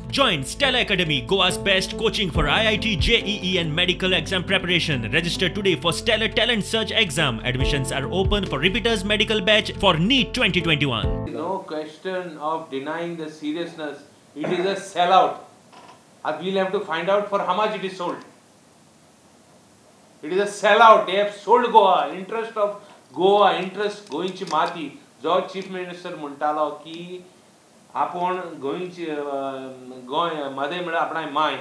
Join Stellar Academy, Goa's best coaching for IIT, JEE and medical exam preparation. Register today for Stellar Talent Search exam. Admissions are open for repeaters medical batch for NEET 2021. No question of denying the seriousness. It is a sellout. We'll have to find out for how much it is sold. It is a sellout. They have sold Goa. Interest of Goa, interest गोंयची माती. जो chief minister म्हणटालो की आपूण गोंयची गोंय मदें म्हळ्यार आपणाय my,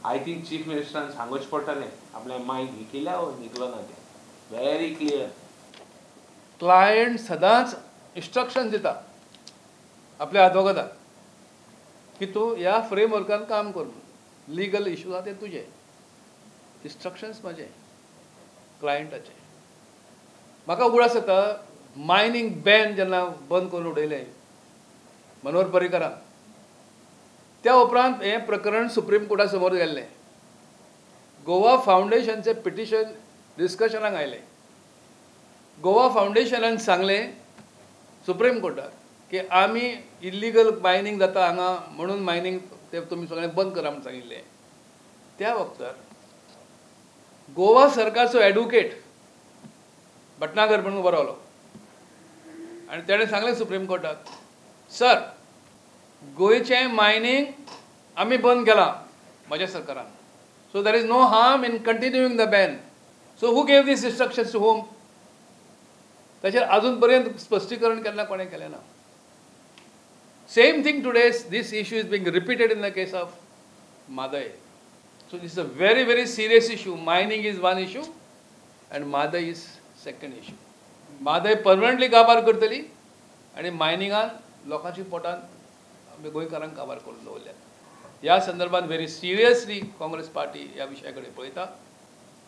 I think chief मिनिस्टरान सांगोचें पडटलें आपल्या माय जिखिल्या वो जिखलो ना तें व्हेरी क्लियर. क्लायंट सदांच इन्स्ट्रक्शन दिता आपल्या आदवोगादाक की तूं ह्या फ्रेमवर्कान काम कर, लिगल इशू आहा ते तुजे, इन्स्ट्रक्शन्स म्हाजे क्लायंटाचे. म्हाका उगडास येता मायनींग बॅन जेन्ना बंद करून उडयलें मनोहर पर्रीकरान, त्या उपरांत हें प्रकरण सुप्रीम कोर्टा समोर गेल्लें. गोवा फावंडेशनचें पिटिशन डिस्कशनाक आयलें. गोवा फावंडेशनान सांगलें सुप्रीम कोर्टाक की आमी इल्लिगल मायनींग जाता हांगा म्हणून मायनींग ते तुमी सगळें बंद करा म्हूण सांगिल्लें. त्या वखतार गोवा सरकारचो एडवोकेट भटनागर म्हणून बरवलो आनी तेणें सांगलें सुप्रीम कोर्टाक, सर गोंयचें मायनींग आमी बंद केलां म्हज्या सरकारान, so there is no harm in continuing the ban. So who gave these instructions to whom? ताचेर अजून पर्यंत स्पश्टीकरण केन्ना कोणें केलें ना. Same thing today, this issue is being repeated in the case of Mhadei. So this is a very very serious issue. Mining is one issue and Mhadei is second issue. Mhadei permanently काबार करतली आनी मायनिंगान लोकांची पोटान आमी गोंयकारांक काबार करून दवरल्यात. ह्या संदर्भात व्हेरी सिरियसली काँग्रेस पार्टी ह्या विशया कडेन पळयता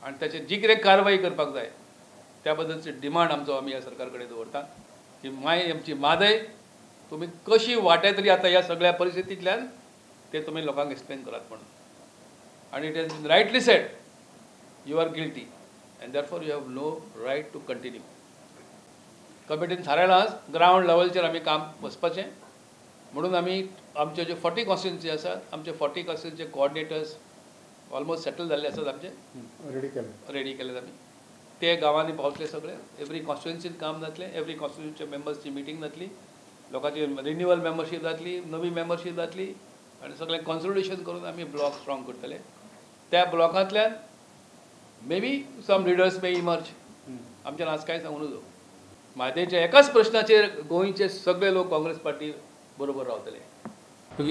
आनी ताचेर जी कितें कारवाई करपाक जाय त्या बद्दलची डिमांड आमचो आमी ह्या सरकार कडेन दवरता की आमची म्हादय तुमी कशी वाटयतली आतां ह्या सगळ्या परिस्थितींतल्यान ते तुमी लोकांक एक्सप्लेन करात म्हणून. आनी it has been rightly said, you are guilty and therefore you have no right to continue. कमिटीन थारायलां ग्रावंड लेवलचेर आमी काम वचपाचें म्हणून आमी आमचे जे 40 कॉन्स्टिट्युन्सी आसात आमचे 40 कॉन्स्टिट्युन्सीचे कोऑर्डिनेटर्स ऑलमोस्ट सेटल जाल्ले आसात, आमचे रेडी केले आमी, ते गांवांनी पावतले सगळे. एवरी कॉन्स्टिट्युन्सीन काम जातलें, एवरी कॉन्स्टिट्युन्सीच्या मेंबर्सची मिटींग जातली, लोकांची रिन्युअल मेंबरशीप जातली, नवी मेंबरशीप जातली आनी सगळें कॉन्सोलिडेशन करून आमी ब्लॉक स्ट्रॉंग करतले. त्या ब्लॉकांतल्यान maybe some leaders may emerge. आमच्यान आज कांय सांगू नजो. म्हादयच्या एकाच प्रश्नाचेर गोंयचे सगळे लोक काँग्रेस पार्टी बरोबर रावतले.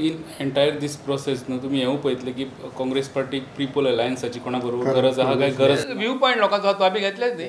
इन एंटायर दीस प्रोसेस न्हू तुमी हेंवूय पळयतले की काँग्रेस पार्टी प्री पोल अलायन्साची कोणा बरोबर गरज आहा काय गरज व्यू पॉयंट लोकांचो तो आमी घेतलेच न्ही.